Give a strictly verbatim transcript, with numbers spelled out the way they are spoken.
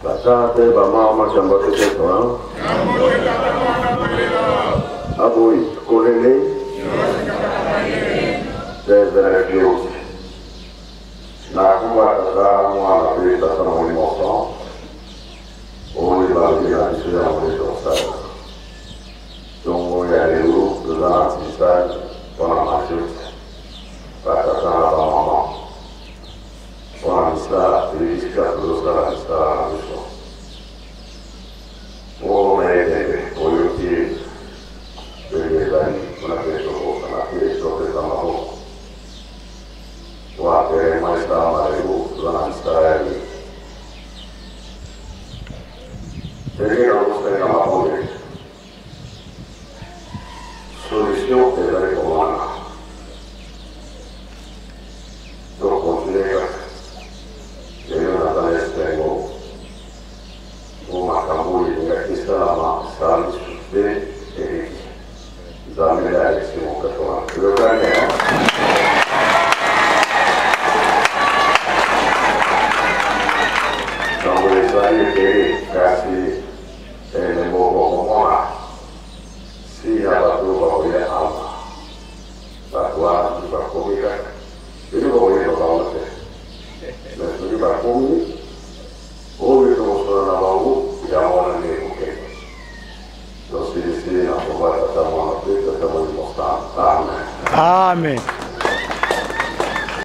Batata mpe bamama, kiambote kieto, hein? Aboyi, kolele. Tezela kioti. Na nkumbu a Tata, Mwana mpe Tata Molimo Mosantu, oyo bambi na biso ya moleto sala. Ntongo ya lelo, toza na mpisani mpo na mazioti, batata na bamama, mpo na misala, esika tozosala misala na biso. Mpo na ebembe, oyoki ebembe ezali, kuna mpe tokosana te, topesa maboko. Mpo enterrement esalama lelo, toza na misala ya mingi. Ndenge nakosenga maboko, solution ezali komona. Tokontinue kaka. Lelo naza na esengo mpo makambo oyo elingaki esalama, esala lisusu te, eleki. Nzambe nde alekisi mokano wana. Toyokani, eh? Ntango ezali ebele, kasi elembo bokomona, si ya bato bakoya awa. Bato wana soki bakomi kaka, bino bakoyeba bango te. Mais soki bakomi, oyo tokosala na bango, yango wana nde ekokende. Tosilisi na nkombo ya Tata, Mwana mpe Tata Molimo Santu. Amen. Amen.